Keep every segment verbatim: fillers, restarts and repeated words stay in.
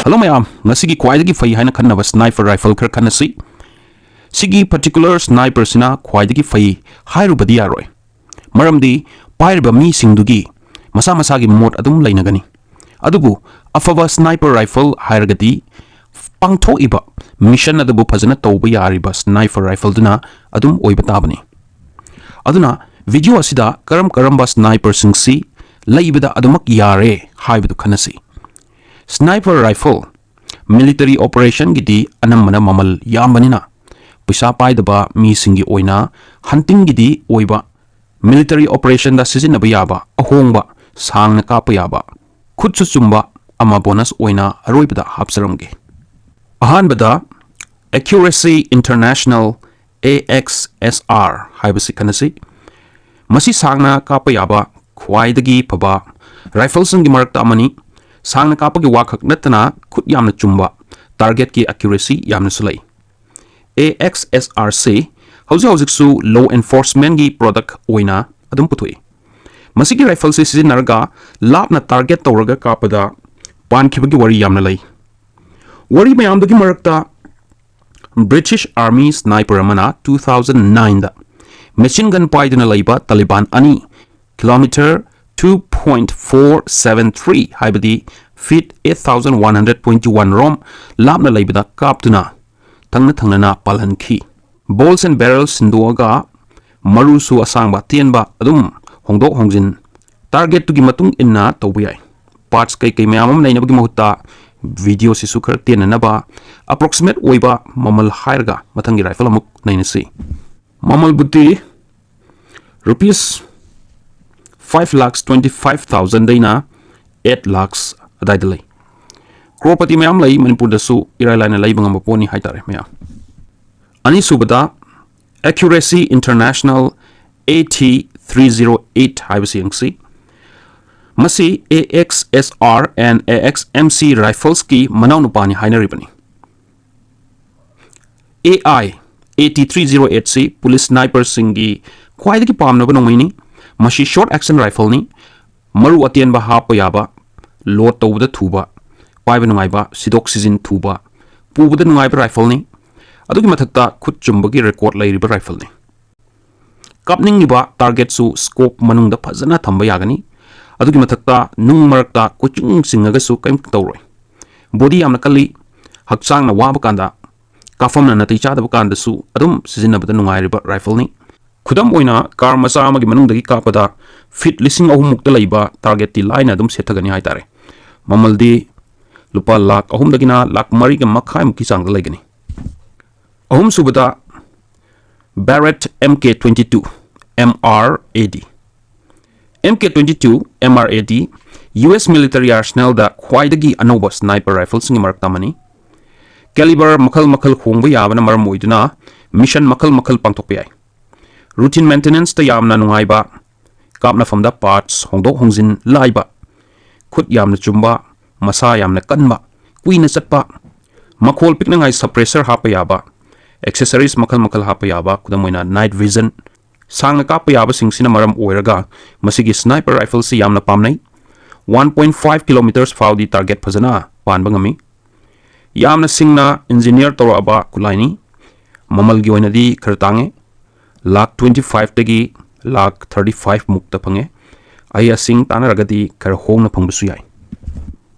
Hello ꯃꯌꯥꯝ, ꯉꯁꯤꯒꯤ ꯈ꯭ꯋꯥꯏꯗꯒꯤ ꯐꯩ ꯍꯥꯏꯅ ꯈꯟꯅꯕ sniper rifle ꯈꯔ ꯈꯟꯅꯁꯤ꯫ ꯁꯤꯒꯤ particular sniper ꯁꯤꯅ ꯈ꯭ꯋꯥꯏꯗꯒꯤ ꯐꯩ ꯍꯥꯏꯔꯨꯕꯗꯤ ꯌꯥꯔꯣꯏ, ꯃꯔꯝꯗꯤ ꯄꯥꯏꯔꯤꯕ ꯃꯤꯁꯤꯡꯗꯨꯒꯤ ꯃꯁꯥ ꯃꯁꯥꯒꯤ ꯃꯣꯠ ꯑꯗꯨꯝ ꯂꯩꯅꯒꯅꯤ꯫ ꯑꯗꯨꯕꯨ ꯑꯐꯕ sniper rifle ꯍꯥꯏꯔꯒꯗꯤ ꯄꯥꯡꯊꯣꯛꯏꯕ mission ꯑꯗꯨꯕꯨ ꯐꯖꯅ ꯇꯧꯕ ꯌꯥꯔꯤꯕ sniper rifle ꯗꯨꯅ ꯑꯗꯨꯝ ꯑꯣꯏꯕ ꯇꯥꯕꯅꯤ꯫ ꯑꯗꯨꯅ video ꯑꯁꯤꯗ ꯀꯔꯝ ꯀꯔꯝꯕ sniper ꯁꯤꯡꯁꯤ ꯂꯩꯕꯗ ꯑꯗꯨꯃꯛ ꯌꯥꯔꯦ ꯍꯥꯏꯕꯗꯨ ꯈꯟꯅꯁꯤ꯫ Sniper rifle military operation ꯒꯤꯗꯤ ꯑꯅꯝꯕꯅ ꯃꯃꯜ ꯌꯥꯝꯕꯅꯤꯅ, ꯄꯩꯁꯥ ꯄꯥꯏꯗꯕ ꯃꯤꯁꯤꯡꯒꯤ ꯑꯣꯏꯅ hunting ꯒꯤꯗꯤ ꯑꯣꯏꯕ, military operation ꯗ ꯁꯤꯖꯤꯟꯅꯕ ꯌꯥꯕ ꯑꯍꯣꯡꯕ, ꯁꯥꯡꯅ ꯀꯥꯞꯄ ꯌꯥꯕ, ꯈꯨꯠꯁꯨ ꯆꯨꯝꯕ ꯑꯃ bonus ꯑꯣꯏꯅ ꯑꯔꯣꯏꯕꯗ ꯍꯥꯞꯆꯔꯝꯒꯦ꯫ ꯑꯍꯥꯟꯕꯗ, Accuracy International A X S R ꯍꯥꯏꯕꯁꯤ ꯈꯟꯅꯁꯤ꯫ ꯃꯁꯤ ꯁꯥꯡꯅ ꯀꯥꯞꯄ ꯌꯥꯕ ꯈ꯭ꯋꯥꯏꯗꯒꯤ ꯐꯕ rifle ꯁꯤꯡꯒꯤ ꯃꯔꯛꯇ ꯑꯃꯅꯤ꯫ ꯁꯥꯡꯅ ꯀꯥꯞꯄꯒꯤ ꯋꯥꯈꯛ ꯅꯠꯇꯅ ꯈꯨꯠ ꯌꯥꯝꯅ ꯆꯨꯝꯕ, target ꯀꯤ accuracy ꯌꯥꯝꯅꯁꯨ ꯂꯩ꯫ A X S R ꯁꯤ ꯍꯧꯖꯤꯛ ꯍꯧꯖꯤꯛꯁꯨ law enforcement ꯒꯤ product ꯑꯣꯏꯅ ꯑꯗꯨꯝ ꯄꯨꯊꯣꯛꯏ꯫ ꯃꯁꯤꯒꯤ rifle ꯁꯤ ꯁꯤꯖꯤꯟꯅꯔꯒ ꯂꯥꯞꯅ target ꯇꯧꯔꯒ ꯀꯥꯞꯄꯗ ꯄꯥꯟꯈꯤꯕꯒꯤ ꯋꯥꯔꯤ ꯌꯥꯝꯅ ꯂꯩ꯫ ꯋꯥꯔꯤ ꯃꯌꯥꯝꯗꯨꯒꯤ ꯃꯔꯛꯇ British Army sniper ꯑꯃꯅ two thousand nine ꯗ machine gun ꯄꯥꯏꯗꯨꯅ ꯂꯩꯕ Taliban ꯑꯅꯤ kilometer two point four seven three, ꯍꯥꯏꯕꯗꯤ feet eight thousand one hundred twenty one ꯔꯣꯝ ꯂꯥꯞꯅ ꯂꯩꯕꯗ ꯀꯥꯞꯇꯨꯅ ꯊꯪꯅ ꯊꯪꯅꯅ ꯄꯥꯜꯍꯟꯈꯤ꯫ Balls and barrels ꯁꯤꯟꯗꯣꯛꯑꯒ ꯃꯔꯨꯁꯨ ꯑꯁꯥꯡꯕ ꯑꯇꯦꯟꯕ ꯑꯗꯨꯝ ꯍꯣꯡꯗꯣꯛ ꯍꯣꯡꯖꯤꯟ target ꯇꯨꯒꯤ ꯃꯇꯨꯡ ꯏꯟꯅ ꯇꯧꯕ ꯌꯥꯏ꯫ Parts ꯀꯩꯀꯩ ꯃꯌꯥꯝ ꯑꯃ ꯅꯩꯅꯕꯒꯤ ꯃꯍꯨꯠꯇ video ꯁꯤꯁꯨ ꯈꯔ ꯇꯦꯟꯅꯅꯕ approximate ꯑꯣꯏꯕ ꯃꯃꯜ ꯍꯥꯏꯔꯒ ꯃꯊꯪꯒꯤ rifle ꯑꯃꯨꯛ ꯅꯩꯅꯁꯤ꯫ ꯃꯃꯜꯕꯨꯗꯤ rupees five lakhs twenty five thousand ꯗꯩꯅ eight lakhs ꯑꯗꯥꯏꯗ ꯂꯩ꯫ Crorepati ꯃꯌꯥꯝ ꯂꯩ, ꯃꯅꯤꯄꯨꯔꯗꯁꯨ ꯏꯔꯥꯏ ꯂꯥꯏꯅ ꯂꯩꯕ ꯉꯝꯕ ꯄꯣꯠꯅꯤ ꯍꯥꯏꯇꯥꯔꯦ ꯃꯌꯥꯝ꯫ ꯑꯅꯤꯁꯨꯕꯗ, Accuracy International A T three zero eight ꯍꯥꯏꯕꯁꯤ ꯌꯦꯡꯁꯤ꯫ ꯃꯁꯤ A X S R and A X M C rifles ꯀꯤ ꯃꯅꯥꯎꯅꯨꯄꯥꯅꯤ ꯍꯥꯏꯅꯔꯤꯕꯅꯤ꯫ A I A T three zero eight ꯁꯤ police sniper ꯁꯤꯡꯒꯤ ꯈ꯭ꯋꯥꯏꯗꯒꯤ ꯄꯥꯝꯅꯕ ꯅꯣꯡꯃꯩꯅꯤ꯫ ꯃꯁꯤ short action rifle ꯅꯤ꯫ ꯃꯔꯨ ꯑꯇꯦꯟꯕ ꯍꯥꯞꯄ ꯌꯥꯕ, load ꯇꯧꯕꯗ ꯊꯨꯕ, ꯄꯥꯏꯕ ꯅꯨꯡꯉꯥꯏꯕ, ꯁꯤꯗꯣꯛ ꯁꯤꯖꯤꯟ ꯊꯨꯕ, ꯄꯨꯕꯗ ꯅꯨꯡꯉꯥꯏꯕ rifleꯅꯤ꯫ ꯑꯗꯨꯒꯤ ꯃꯊꯛꯇ ꯈꯨꯠ ꯆꯨꯝꯕꯒꯤ record ꯂꯩꯔꯤꯕ rifleꯅꯤ꯫ ꯀꯥꯞꯅꯤꯡꯉꯤꯕ targetꯁꯨ scope ꯃꯅꯨꯡꯗ ꯐꯖꯅ ꯊꯝꯕ ꯌꯥꯒꯅꯤ꯫ ꯑꯗꯨꯒꯤ ꯃꯊꯛꯇ ꯅꯨꯡ ꯃꯔꯛꯇ ꯀꯣꯏꯆꯤꯡ ꯆꯤꯡꯉꯒꯁꯨ ꯀꯔꯤꯝꯇ ꯇꯧꯔꯣꯏ꯫ Body ꯌꯥꯝꯅ ꯀꯜꯂꯤ꯫ ꯍꯛꯆꯥꯡꯅ ꯋꯥꯕ ꯀꯥꯟꯗ, ꯀꯥꯞꯐꯝꯅ ꯅꯥꯇꯩ ꯆꯥꯗꯕ ꯀꯥꯟꯗꯁꯨ ꯑꯗꯨꯝ ꯁꯤꯖꯤꯟꯅꯕꯗ ꯅꯨꯡꯉꯥꯏꯔꯤꯕ rifleꯅꯤ꯫ ꯈꯨꯗꯝ ꯑꯣꯏꯅ, car ꯃꯆꯥ ꯑꯃꯒꯤ ꯃꯅꯨꯡꯗꯒꯤ ꯀꯥꯞꯄꯗ feet ꯂꯤꯁꯤꯡ ꯑꯍꯨꯝ ꯃꯨꯛꯇ ꯂꯩꯕ targetꯇꯤ ꯂꯥꯏꯅ ꯑꯗꯨꯝ ꯁꯦꯠꯊꯒꯅꯤ ꯍꯥꯏꯇꯥꯔꯦ꯫ ꯃꯃꯜꯗꯤ ꯂꯨꯄꯥ ꯂꯥꯈ ꯑꯍꯨꯝꯗꯒꯤꯅ ꯂꯥꯈ ꯃꯔꯤꯒ ꯃꯈꯥꯏꯃꯨꯛꯀꯤ ꯆꯥꯡꯗ ꯂꯩꯒꯅꯤ꯫ ꯑꯍꯨꯝꯁꯨꯕꯗ, Barrett M K twenty-two M R A D꯫ M K twenty-two M R A D U S military arsenalꯗ ꯈ꯭ꯋꯥꯏꯗꯒꯤ ꯑꯅꯧꯕ sniper rifleꯁꯤꯡꯒꯤ ꯃꯔꯛꯇ ꯑꯃꯅꯤ꯫ Caliber ꯃꯈꯜ ꯃꯈꯜ ꯍꯣꯡꯕ ꯌꯥꯕꯅ ꯃꯔꯝ ꯑꯣꯏꯗꯨꯅ mission ꯃꯈꯜ ꯃꯈꯜ ꯄꯥꯡꯊꯣꯛꯄ ꯌꯥꯏ꯫ Routine maintenanceꯇ ꯌꯥꯝꯅ ꯅꯨꯡꯉꯥꯏꯕ, ꯀꯥꯞꯅꯐꯝꯗ parts ꯍꯣꯡꯗꯣꯛ ꯍꯣꯡꯖꯤꯟ ꯂꯥꯏꯕ, ꯈꯨꯠ ꯌꯥꯝꯅ ꯆꯨꯝꯕ, ꯃꯁꯥ ꯌꯥꯝꯅ ꯀꯟꯕ, ꯀꯨꯏꯅ ꯆꯠꯄ, ꯃꯈꯣꯜ ꯄꯤꯛꯅꯉꯥꯏ suppressor ꯍꯥꯞꯄ ꯌꯥꯕ, accessories ꯃꯈꯜ ꯃꯈꯜ ꯍꯥꯞꯄ ꯌꯥꯕ, ꯈꯨꯗꯝ ꯑꯣꯏꯅ night vision, ꯁꯥꯡꯅ ꯀꯥꯞꯄ ꯌꯥꯕꯁꯤꯡꯁꯤꯅ ꯃꯔꯝ ꯑꯣꯏꯔꯒ ꯃꯁꯤꯒꯤ sniper rifleꯁꯤ ꯌꯥꯝꯅ ꯄꯥꯝꯅꯩ꯫ One point five kilometers ꯐꯥꯎꯗꯤ target ꯐꯖꯅ ꯄꯥꯟꯕ ꯉꯝꯃꯤ꯫ ꯌꯥꯝꯅ ꯁꯤꯡꯅ engineer ꯇꯧꯔꯛꯑꯕ ꯈꯨꯠꯂꯥꯏꯅꯤ꯫ ꯃꯃꯜꯒꯤ ꯑꯣꯏꯅꯗꯤ ꯈꯔ ꯇꯥꯡꯉꯦ, lakh twenty fiveꯇꯒꯤ lakh thirty five ꯃꯨꯛꯇ ꯐꯪꯉꯦ꯫ ꯑꯍꯩ ꯑꯁꯤꯡ ꯇꯥꯟꯅꯔꯒꯗꯤ ꯈꯔ ꯍꯣꯡꯅ ꯐꯪꯕꯁꯨ ꯌꯥꯏ꯫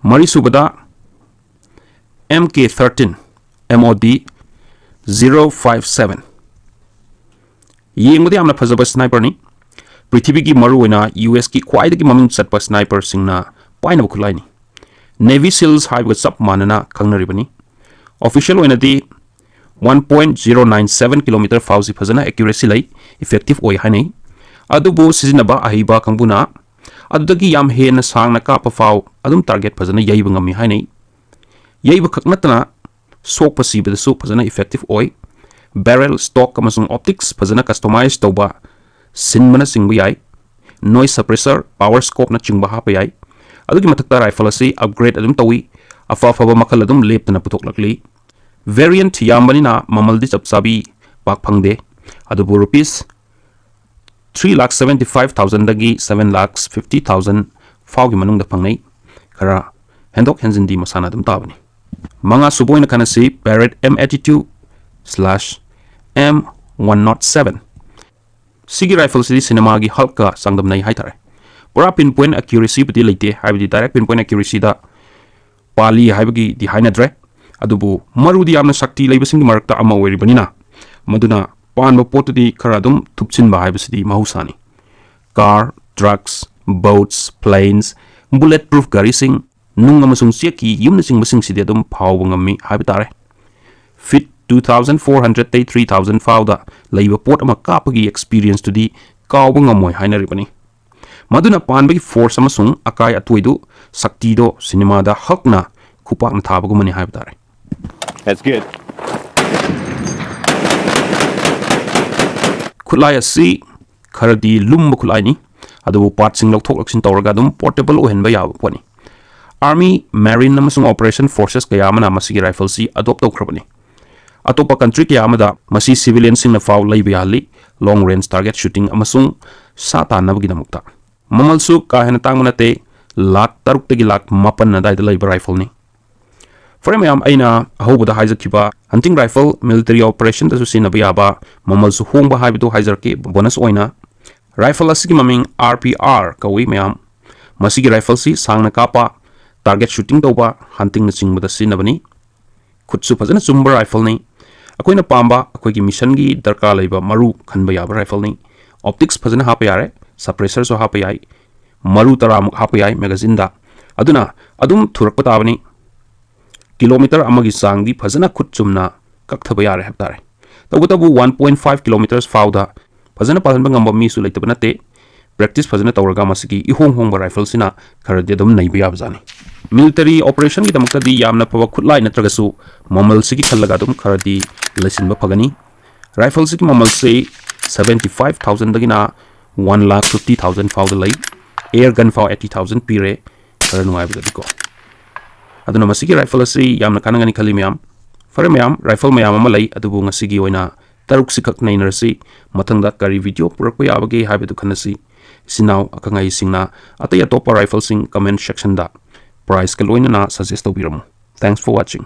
ꯃꯔꯤꯁꯨꯕꯗ, M K thirteen M O D zero five seven꯫ ꯌꯦꯡꯕꯗ ꯌꯥꯝꯅ ꯐꯖꯕ sniperꯅꯤ꯫ ꯄ꯭ꯔꯤꯊꯤꯕꯤꯒꯤ ꯃꯔꯨꯑꯣꯏꯅ U S ꯀꯤ ꯈ꯭ꯋꯥꯏꯗꯒꯤ ꯃꯃꯤꯡ ꯆꯠꯄ sniperꯁꯤꯡꯅ ꯄꯥꯏꯅꯕ ꯈꯨꯠꯂꯥꯏꯅꯤ꯫ Navy SEALs ꯍꯥꯏꯕꯒ ꯆꯞ ꯃꯥꯟꯅꯅ ꯈꯪꯅꯔꯤꯕꯅꯤ꯫ Official ꯑꯣꯏꯅꯗꯤ one point zero nine seven kilometer ꯐꯥꯎꯁꯤ ꯐꯖꯅ accuracy ꯂꯩ, effective ꯑꯣꯏ ꯍꯥꯏꯅꯩ꯫ ꯑꯗꯨꯕꯨ ꯁꯤꯖꯤꯟꯅꯕ ꯑꯍꯩꯕ ꯀꯥꯡꯕꯨꯅ ꯑꯗꯨꯗꯒꯤ ꯌꯥꯝ ꯍꯦꯟꯅ ꯁꯥꯡꯅ ꯀꯥꯞꯄ ꯐꯥꯎ ꯑꯗꯨꯝ target ꯐꯖꯅ ꯌꯩꯕ ꯉꯝꯃꯤ ꯍꯥꯏꯅꯩ꯫ ꯌꯩꯕ ꯈꯛ ꯅꯠꯇꯅ ꯁꯣꯛꯄ ꯁꯤꯕꯗꯁꯨ ꯐꯖꯅ effective ꯑꯣꯏ꯫ Barrel, stock ꯑꯃꯁꯨꯡ optics ꯐꯖꯅ customize ꯇꯧꯕ, ꯁꯤꯟꯕꯅꯆꯤꯡꯕ ꯌꯥꯏ꯫ Noise suppressor, power scopeꯅꯆꯤꯡꯕ ꯍꯥꯞꯄ ꯌꯥꯏ꯫ ꯑꯗꯨꯒꯤ ꯃꯊꯛꯇ rifle ꯑꯁꯤ upgrade ꯑꯗꯨꯝ ꯇꯧꯏ꯫ ꯑꯐ ꯑꯐꯕ ꯃꯈꯜ ꯑꯗꯨꯝ ꯂꯦꯞꯇꯅ ꯄꯨꯊꯣꯛꯂꯛꯂꯤ꯫ Variant ꯌꯥꯝꯕꯅꯤꯅ ꯃꯃꯜꯗꯤ ꯆꯞ ꯆꯥꯕꯤ ꯄꯥꯛ ꯐꯪꯗꯦ꯫ ꯑꯗꯨꯕꯨ rupees three lakh seventy five thousandꯗꯒꯤ seven lakh fifty thousand ꯐꯥꯎꯒꯤ ꯃꯅꯨꯡꯗ ꯐꯪꯅꯩ꯫ ꯈꯔ ꯍꯦꯟꯗꯣꯛ ꯍꯦꯟꯖꯤꯟꯗꯤ ꯃꯁꯥꯅ ꯑꯗꯨꯝ ꯇꯥꯕꯅꯤ꯫ ꯃꯉꯥ ꯁꯨꯕ ꯑꯣꯏꯅ ꯈꯟꯅꯁꯤ Barrett M eighty two slash M one not seven꯫ ꯁꯤꯒꯤ rifle ꯁꯤꯗꯤ cinema ꯒꯤ Hulk ꯀ ꯆꯥꯡꯗꯝꯅꯩ ꯍꯥꯏꯇꯥꯔꯦ꯫ ꯄꯨꯔꯥ pinpoint accuracy ꯕꯨꯗꯤ ꯂꯩꯇꯦ, ꯍꯥꯏꯕꯗꯤ direct pinpoint accuracy ꯗ ꯄꯥꯜꯂꯤ ꯍꯥꯏꯕꯒꯤꯗꯤ ꯍꯥꯏꯅꯗ꯭ꯔꯦ꯫ ꯑꯗꯨꯕꯨ ꯃꯔꯨꯗꯤ ꯌꯥꯝꯅ ꯁꯛꯇꯤ ꯂꯩꯕꯁꯤꯡꯒꯤ ꯃꯔꯛꯇ ꯑꯃ ꯑꯣꯏꯔꯤꯕꯅꯤꯅ, ꯃꯗꯨꯅ ꯄꯥꯟꯕ ꯄꯣꯠꯇꯨꯗꯤ ꯈꯔ ꯑꯗꯨꯝ ꯊꯨꯞꯆꯤꯟꯕ ꯍꯥꯏꯕꯁꯤꯗꯤ ꯃꯍꯧꯁꯥꯅꯤ꯫ Car, trucks, boats, planes, bullet proof ꯒꯥꯔꯤꯁꯤꯡ, ꯅꯨꯡ ꯑꯃꯁꯨꯡ ꯆꯦꯛꯀꯤ ꯌꯨꯝꯅꯆꯤꯡꯕꯁꯤꯡꯁꯤꯗꯤ ꯑꯗꯨꯝ ꯐꯥꯎꯕ ꯉꯝꯃꯤ ꯍꯥꯏꯕ ꯇꯥꯔꯦ꯫ Feet two thousand four hundred ꯇꯩ three thousand ꯐꯥꯎꯗ ꯂꯩꯕ ꯄꯣꯠ ꯑꯃ ꯀꯥꯞꯄꯒꯤ experience ꯇꯨꯗꯤ ꯀꯥꯎꯕ ꯉꯝꯃꯣꯏ ꯍꯥꯏꯅꯔꯤꯕꯅꯤ꯫ ꯃꯗꯨꯅ ꯄꯥꯟꯕꯒꯤ force ꯑꯃꯁꯨꯡ ꯑꯀꯥꯏ ꯑꯇꯣꯏꯗꯨ, ꯁꯛꯇꯤꯗꯣ cinema ꯗ Hulk ꯅ ꯈꯨꯄꯥꯛꯅ ꯊꯥꯕꯒꯨꯝꯕꯅꯤ ꯍꯥꯏꯕ ꯇꯥꯔꯦ꯫ That's good. ꯈꯨꯠꯂꯥꯏ ꯑꯁꯤ ꯈꯔꯗꯤ ꯂꯨꯝꯕ ꯈꯨꯠꯂꯥꯏꯅꯤ, ꯑꯗꯨꯕꯨ parts ꯁꯤꯡ ꯂꯧꯊꯣꯛ ꯂꯧꯁꯤꯟ ꯇꯧꯔꯒ ꯑꯗꯨꯝ portable ꯑꯣꯏꯍꯟꯕ ꯌꯥꯕ ꯄꯣꯠꯅꯤ꯫ Army, Marine ꯑꯃꯁꯨꯡ operation forces ꯀꯌꯥ ꯑꯃꯅ ꯃꯁꯤꯒꯤ rifle ꯁꯤ adopt ꯇꯧꯈ꯭ꯔꯕꯅꯤ꯫ ꯑꯇꯣꯞꯄ country ꯀꯌꯥ ꯑꯃꯗ ꯃꯁꯤ civilian ꯁꯤꯡꯅ ꯐꯥꯎ ꯂꯩꯕ ꯌꯥꯍꯜꯂꯤ, long range target shooting ꯑꯃꯁꯨꯡ ꯁꯥ ꯇꯥꯟꯅꯕꯒꯤꯗꯃꯛꯇ꯫ ꯃꯃꯜꯁꯨ ꯀꯥ ꯍꯦꯟꯅ ꯇꯥꯡꯕ ꯅꯠꯇꯦ, ꯂꯥꯈ ꯇꯔꯨꯛꯇꯒꯤ ꯂꯥꯈ ꯃꯥꯄꯟ ꯑꯗꯥꯏꯗ ꯂꯩꯕ rifle ꯅꯤ꯫ ꯐꯔꯦ ꯃꯌꯥꯝ, ꯑꯩꯅ ꯑꯍꯧꯕꯗ ꯍꯥꯏꯖꯈꯤꯕ hunting rifle, military operation ꯗꯁꯨ ꯁꯤꯖꯤꯟꯅꯕ ꯌꯥꯕ, ꯃꯃꯜꯁꯨ ꯍꯣꯡꯕ ꯍꯥꯏꯕꯗꯨ ꯍꯥꯏꯖꯔꯛꯀꯦ bonus ꯑꯣꯏꯅ꯫ Rifle ꯑꯁꯤꯒꯤ ꯃꯃꯤꯡ R P R ꯀꯧꯏ ꯃꯌꯥꯝ꯫ ꯃꯁꯤꯒꯤ rifle ꯁꯤ ꯁꯥꯡꯅ ꯀꯥꯞꯄ, target shooting ꯇꯧꯕ, hunting ꯅꯆꯤꯡꯕꯗ ꯁꯤꯖꯤꯟꯅꯕꯅꯤ꯫ ꯈꯨꯠꯁꯨ ꯐꯖꯅ ꯆꯨꯝꯕ rifle ꯅꯤ꯫ ꯑꯩꯈꯣꯏꯅ ꯄꯥꯝꯕ, ꯑꯩꯈꯣꯏꯒꯤ mission ꯒꯤ ꯗꯔꯀꯥꯔ ꯂꯩꯕ ꯃꯔꯨ ꯈꯟꯕ ꯌꯥꯕ rifle ꯅꯤ꯫ Optics ꯐꯖꯅ ꯍꯥꯞꯄ ꯌꯥꯔꯦ, suppressor ꯁꯨ ꯍꯥꯞꯄ ꯌꯥꯏ, ꯃꯔꯨ ꯇꯔꯥꯃꯨꯛ ꯍꯥꯞꯄ ꯌꯥꯏ magazine ꯗ꯫ ꯑꯗꯨꯅ ꯑꯗꯨꯝ ꯊꯨꯔꯛꯄ ꯇꯥꯕꯅꯤ꯫ Kilometer ꯑꯃꯒꯤ ꯆꯥꯡꯗꯤ ꯐꯖꯅ ꯈꯨꯠ ꯆꯨꯝꯅ ꯀꯛꯊꯕ ꯌꯥꯔꯦ ꯍꯥꯏꯕ ꯇꯥꯔꯦ꯫ ꯇꯧꯕꯇꯕꯨ one point five kilometers ꯐꯥꯎꯗ ꯐꯖꯅ ꯄꯥꯜꯍꯟꯕ ꯉꯝꯕ ꯃꯤꯁꯨ ꯂꯩꯇꯕ ꯅꯠꯇꯦ꯫ Practice ꯐꯖꯅ ꯇꯧꯔꯒ ꯃꯁꯤꯒꯤ ꯏꯍꯣꯡ ꯍꯣꯡꯕ rifle ꯁꯤꯅ ꯈꯔꯗꯤ ꯑꯗꯨꯝ ꯅꯩꯕ ꯌꯥꯕꯖꯥꯠꯅꯤ꯫ Military operation ꯒꯤꯗꯃꯛꯇꯗꯤ ꯌꯥꯝꯅ ꯐꯕ ꯈꯨꯠꯂꯥꯏ ꯅꯠꯇ꯭ꯔꯒꯁꯨ ꯃꯃꯜꯁꯤꯒꯤ ꯈꯜꯂꯒ ꯑꯗꯨꯝ ꯈꯔꯗꯤ ꯂꯩꯁꯤꯟꯕ ꯐꯒꯅꯤ꯫ Rifle ꯁꯤꯒꯤ ꯃꯃꯜꯁꯤ seventy five thousand ꯗꯒꯤꯅ one lakh fifty thousand ꯐꯥꯎꯗ ꯂꯩ꯫ Air gun ꯐꯥꯎ eighty thousand ꯄꯤꯔꯦ, ꯈꯔ ꯅꯨꯡꯉꯥꯏꯕꯗꯗꯤꯀꯣ꯫ ꯑꯗꯨꯅ ꯃꯁꯤꯒꯤ rifle ꯑꯁꯤ ꯌꯥꯝꯅ ꯀꯥꯟꯅꯒꯅꯤ ꯈꯜꯂꯤ ꯃꯌꯥꯝ꯫ ꯐꯔꯦ ꯃꯌꯥꯝ, rifle ꯃꯌꯥꯝ ꯑꯃ ꯂꯩ, ꯑꯗꯨꯕꯨ ꯉꯁꯤꯒꯤ ꯑꯣꯏꯅ ꯇꯔꯨꯛꯁꯤꯈꯛ ꯅꯩꯅꯔꯁꯤ꯫ ꯃꯊꯪꯗ ꯀꯔꯤ video ꯄꯨꯔꯛꯄ ꯌꯥꯕꯒꯦ ꯍꯥꯏꯕꯗꯨ ꯈꯟꯅꯁꯤ꯫ ꯏꯆꯤꯟ ꯏꯅꯥꯎ ꯑꯈꯪ ꯑꯍꯩꯁꯤꯡꯅ ꯑꯇꯩ ꯑꯇꯣꯞꯄ rifle ꯁꯤꯡ comment section ꯗ ꯄ꯭ꯔꯥꯏꯁꯀ ꯂꯣꯏꯅꯅ ꯁꯖꯦꯁ ꯇꯧꯕꯤꯔꯝꯃꯨ꯫ Thanks for watching.